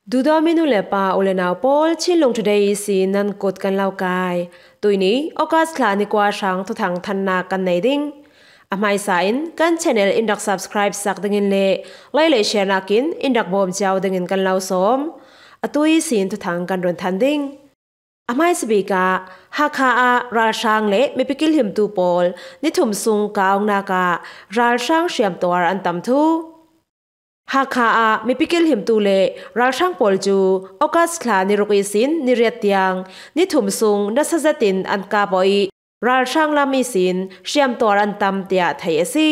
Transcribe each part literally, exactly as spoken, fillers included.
Duhdawlmi nu le pa, u le nau pawl, Chinlung Today ihsin nan kut kan lo kai. Tuini August thla ni kua hrang thuthang thannak kan nei ding. A hmaisa in kan channel in rak subscribe sak dingin le like le share nakin in rak bawm cio dingin kan lo sawm. Atu ihsin thuthang kan run than ding. A hmaisa bik ah Hakha ah ralhrang le mipi kilhimtu pawl ni thum sung kah awknak ah ralhrang hriamtuar an tam thu. Hakha ah mipi kilhimtu le ralhrang pawl cu August thla ni ruk ihsin ni riat tiang ni thum sung nasa zetin an kap aw ih, ralhrang lam ihsin hriamtuar an tam, tiah theih a si.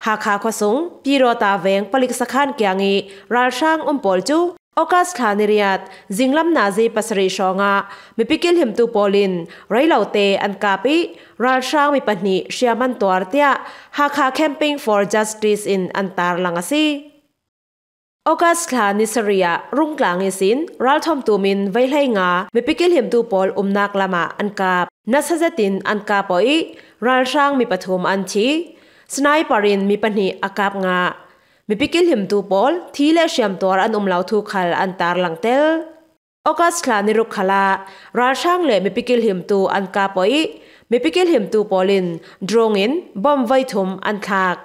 Hakha khuasung Pirota veng palik sakhan kiang ih ralhrang um pawl cu August thla ni riat zinglam nazi pasarih hrawngah mipi kilhimtu pawl in rei lote an kap ih, ralhrang mi pahnih hriam an tuar, tiah Hakha Camping for Justice in an tarlang a si. August thla ni sarih ah Rungtlang ihsin ralthuam tum in vei hleinga mipi kilhimtu pawl umnak lamah an kap. Nasa zetin an kap aw ih, ralhrang mi pathum an thi. Sniper in mi pahnih a kap ngah. Mipi kilhimtu pawl thi le hriamtuar an um lo thu khal an tarlang tel. August thla ni ruk khalah ralhrang le mipi kilhimtu an kap aw ih, mipi kilhimtu pawl in drone in bom voi thum an thlak.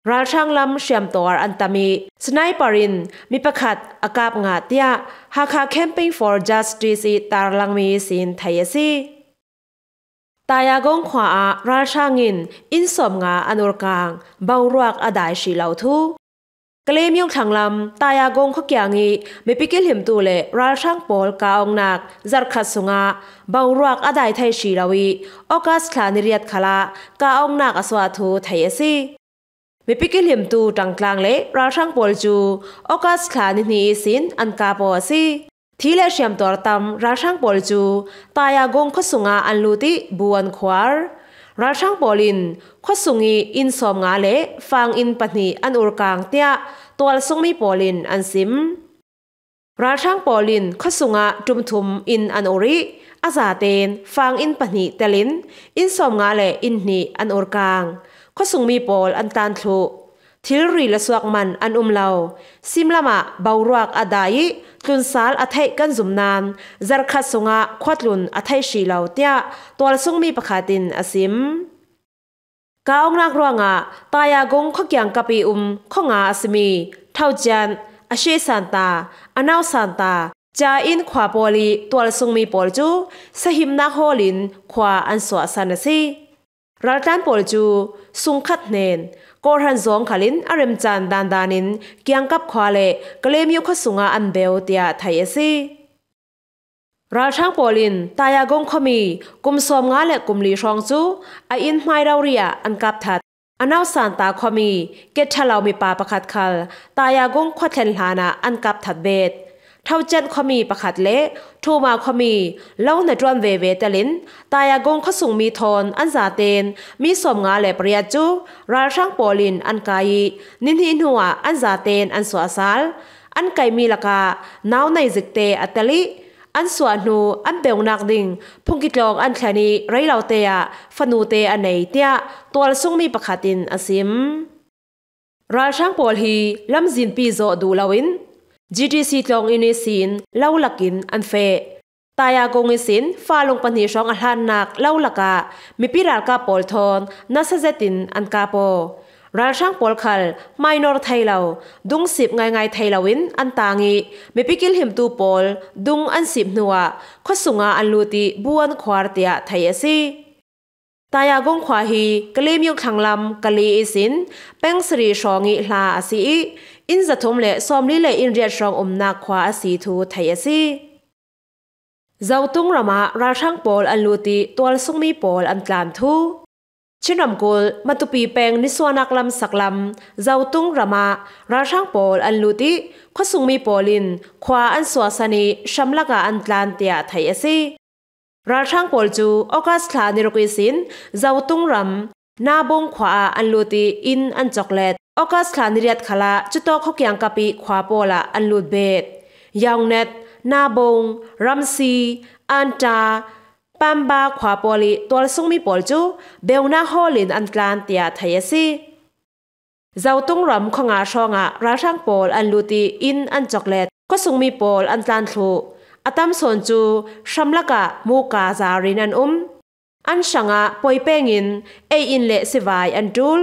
Ralhrang lam hriamtuar an tam ih, sniper in mi pakhat a kap ngah, tiah Hakha Camping for Justice ih tarlangmi ihsin theih a si. Tayagong khua ah ralhrang in inn sawmnga an urkang, boruak a dai hrih lo thu. Kalaymyo thlanglam Tayagong khuakiang ih mipi kilhimtu le ralhrang pawl kah awknak zarhkhat sungah boruak a dai thei hrih lo ih, August thla ni riat khalah kah awknak a suah thu theih a si. Mipi kilhimtu ṭangtlang le ralhrang pawl cu August thla ni hnih ihsin an kap aw a si. Thi le hriamtuar tam ralhrang pawl cu Tayagong khuasungah an lut ih bu an khuar. Ralhrang pawl in khuasung ih inn sawmnga le fang inn pahnih an urkang, tiah tualsungmi pawl in an sim. Ralhrang pawl in khuasungah ṭum thum inn an ur ih, a zaten fang inn pahnih telin inn sawmnga le inn hnih an urkang. Khuasungmi pawl an tlan thluh. Thilri la suak man an um lo. Simlamah boruak a dai ih, tlunsal a theih kan zum nain zarhkhat sungah khuatlun a theih hrih lo, tiah tualsungmi pakhat in a sim. Kah awknak ruangah Tayagong khuakiang kap ih um khuanga a simi Thaucian, a Shesanta, a Nausanta, Ca-in khua pawl ih tualsungmi pawl cu sahimnak hawl in khua an suahsan a si. Raltlan pawl cu sungkhat hnen, kawhhran zawng khalin a remcan dandan in kiangkap khua le Kalaymyo khua sungah an beu, tiah theih a si. Ralhrang pawl in Tayagong khuami kum sawmnga le kum li hrawng cu a inn hmai rori ah an kap that. A Nausanta khuami kethalo mipa pakhat khal Tayagong khua thlen hlanah an kap that bet. Thaucian khuami pakhat le Thuma khuami lo hnaṭuan veve telin Tayagong khuasungmi thawn an zaten mi sawmnga le pariat cu ralhrang pawl in an kai ih, nihnih hnuah an zaten an suahsal. An kaimi lakah nau nei zikte a tel ih, an suah hnu an beunak ding phungki tlawng an thlen ih, rei lote ah fanute a nei, tiah tualsungmi pakhat in a sim. Ralhrang pawl hi lamzinpi zawh duh loin G T C tlawng inn ihsin lo lakin an feh. Tayagong ihsin falung pahnih hrawng a hlannak lo lakah mipi ralkap pawl thawn nasa zetin an kap aw. Ralhrang pawl khal hmainor thei lo, dungsip ngaingai thei loin an tang ih, mipi kilhimtu pawl dung an sip hnuah khuasungah an lut ih bu an khuar, tiah theih a si. Tayagong khua hi Kalaymyo thlanglam Kali ihsin peng sarih hrawng ih hla a si ih, inn zathum le sawmli le inn riat hrawng umnak khua a si thu theih a si. Zotung ramah ralhrang pawl an lut ih tualsungmi pawl an tlan thu. Chin ramkulh Matupi peng nisuahnak lam saklam Zotung ramah ralhrang pawl an lut ih khuasungmi pawl in khua an suahsan ih hram lakah an tlan, tiah theih a si. Ralhrang pawl cu August thla ni ruk ihsin Zotung ram Nabung khua ah an lut ih inn an coklet. August thla ni riat khalah cutawk khuakiang kap ih khua pawl ah an lut bet. Yaungnet, Nabung, Ramsi, Anta, Pamba khua pawl ih tualsungmi pawl cu beunak hawl in an tlan, tiah theih a si. Zotung ram khuanga hrawngah ralhrang pawl an lut ih inn an coklet. Khuasungmi pawl an tlan thluh. A tam sawn cu hramlakah muka zarin an um. An hrangah pawi pengin ei in le sivai an ṭul.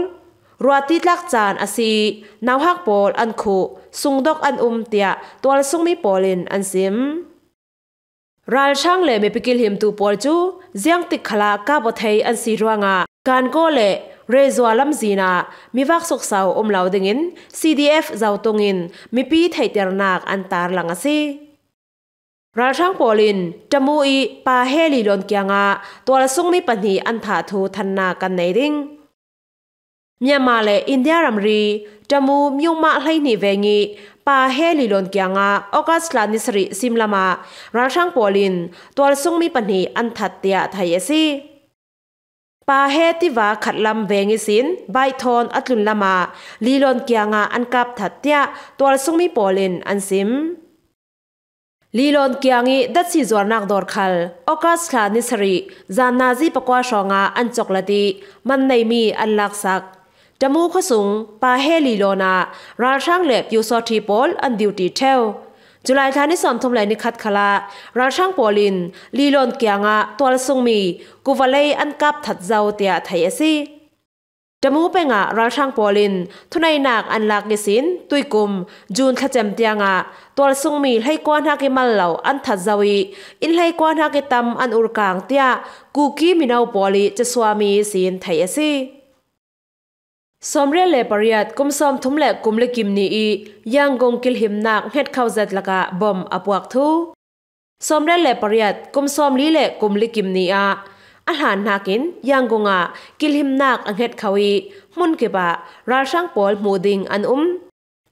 Ruati tlak caan a si i nauhak pawl an khuh, sungdok an um, tiah tualsungmi pawl in an sim. Ralhrang le mipi kilhimtu pawl cu ziangtik khalah kap aw thei an si ruangah Gangaw le Rayzor lamzin ah mivak sukso um lo dingin C D F Zotung in mipi theihternak an tarlang a si. Ralhrang pawl in Tamu i Pa He Lilawn kiangah tualsungmi pahnih an thah thu thannak kan nei ding. Myanmar le India ramri Tamu Myungmah hleihnih veng i Pa He Lilawn kiangah August thla ni sarih simlam ah ralhrang pawl in tualsungmi pahnih an that tiah thei a si. Pa He tiva khatlam veng ihsin baithawn a tlunlam ah Lilawn kiangah an kap that tiah tualsungmi pawl in an sim. Lilawn kiang i datsi zuarnak dawr khal August thla ni sarih zan nazi pakua hrawngah an coklat i man neimi an laksak. Tamu khuasung Pa He Lilawn ah ralhrang le pyusawṭhi pawl an duty ṭheu. July thla ni sawmthum le ni khat khalah ralhrang pawl in Lilawn kiangah tualsungmi kuvalei an kap that zo tiah thei a si. Tamu pengah ralhrang pawl in thuneihnak an lak ihsin tuikum June thla cem tiangah tualsungmi hleikua hnak i mal lo an that zo i inn hleikua hnak i tam an urkang tiah Kuki mino pawl i casuami ihsin thei a si. Sawmriat le pariat kum sawmthum le kum li kim ni i Yangon kilhimnak hngetkho zet lakah bom a puak thu. Sawmriat le pariat kum sawmli le kum li kim ni ah a hlan hnakin Yangon ah kilhimnak a hngetkho i hmunkip ah ralhrang pawl hmuh ding an um.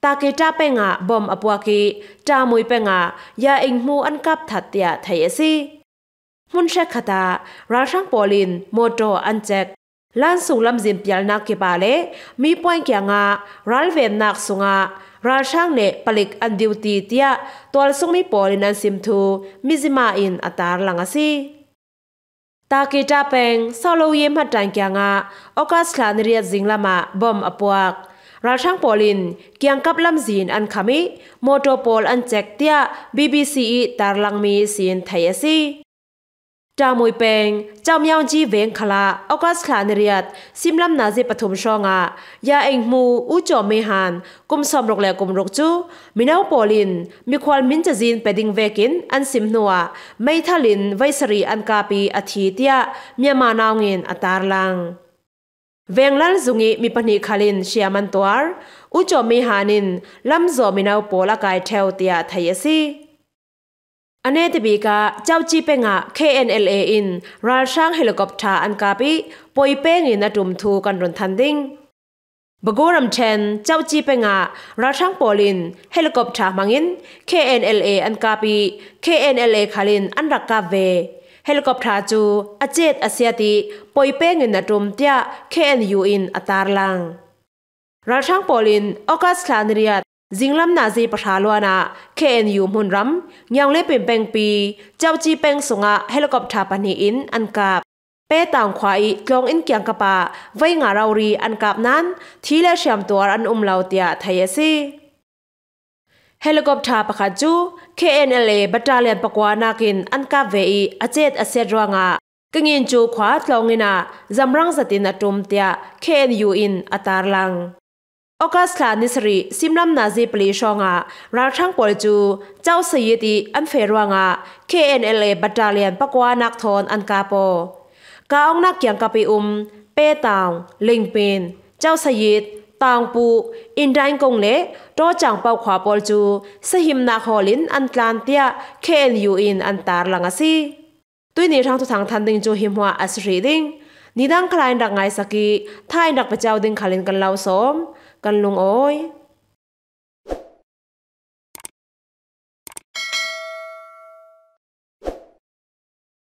Takita pengah bom a puak i Tamui pengah ya-ing hmu an kap that tiah thei a si. Hmun hrekkhat ah ralhrang pawl in mawtaw an cek. Lan sung lamzin pialnak kip ah le mi puan kiangah ralvennak sungah ralhrang le palik an duty tiah tualsungmi pawl in an sim thu Mizzima in a tarlang a si. Takita peng Saloyi hmattan kiangah August thla ni riat zinglam ah bom a puak. Ralhrang pawl in kiangkap lamzin an kham i mawtaw pawl an cek tiah B B C i tarlangmi sin thei a si. Tamui peng Chaomyaungji veng khalah August thla ni riat simlam nazi pathum hrawngah ya-ing hmu U Caw Mehan kum sawmruk le kum ruk cu mino pawl in mikhual min cazin pe ding vekin an sim hnuah meithal in veisarih an kap i a thi tiah Myanmar Now in a tarlang. Venglal zung i mi pahnih khal in hriam an tuar. U Caw Mehan in lamzaw mino pawl a kai ṭheu tiah thei a si. A netibik ah Cauci pengah K N L A in ralhrang helicopter an kap i pawi pengin a ṭum thu kan run than ding. Bago ramṭhen Cauci pengah ralhrang pawl in helicopter hmangin K N L A an kap i K N L A khal in an rak kap ve. Helicopter cu a cet a siat i pawi pengin a ṭum tiah K N U in a tarlang. Ralhrang pawl in August thla ni riat zinglam nazi pahra luan ah K N U hmunram Ngiaunglipin pengpi Cauci peng sungah helicopter pahnih in an kap. Petang khua i tlawng inn kiangkap ah vei nga rori an kap nain thi le hriam tuar an um lo tiah thei a si. Helicopter pakhat cu K N L A battalion pakua nakin an kap ve i a cet a siat ruangah Kingin cu khua tlawng inn ah zamrang zat in a ṭum tiah K N U in a tarlang. August thla ni sarih simlam nazi pali hrawngah ralhrang pawl cu Caucayit i an feh ruangah K N L A battalion pakua nak thawn an kap aw. Ka awngnak kiangkap i um Petang, Lingpin, Caucayit, Tangpu, Indain kong le Tawcang paoh khua pawl cu sahimnak hawl in an tlan tiah K N U in an tarlang a si. Tuihni hrang thuthang than ding cu hi hmuah a si hrih ding. Nidang khalai in rak ngaisak i tha in rak pe cio ding khal in kan lo sawm, kan lungawi.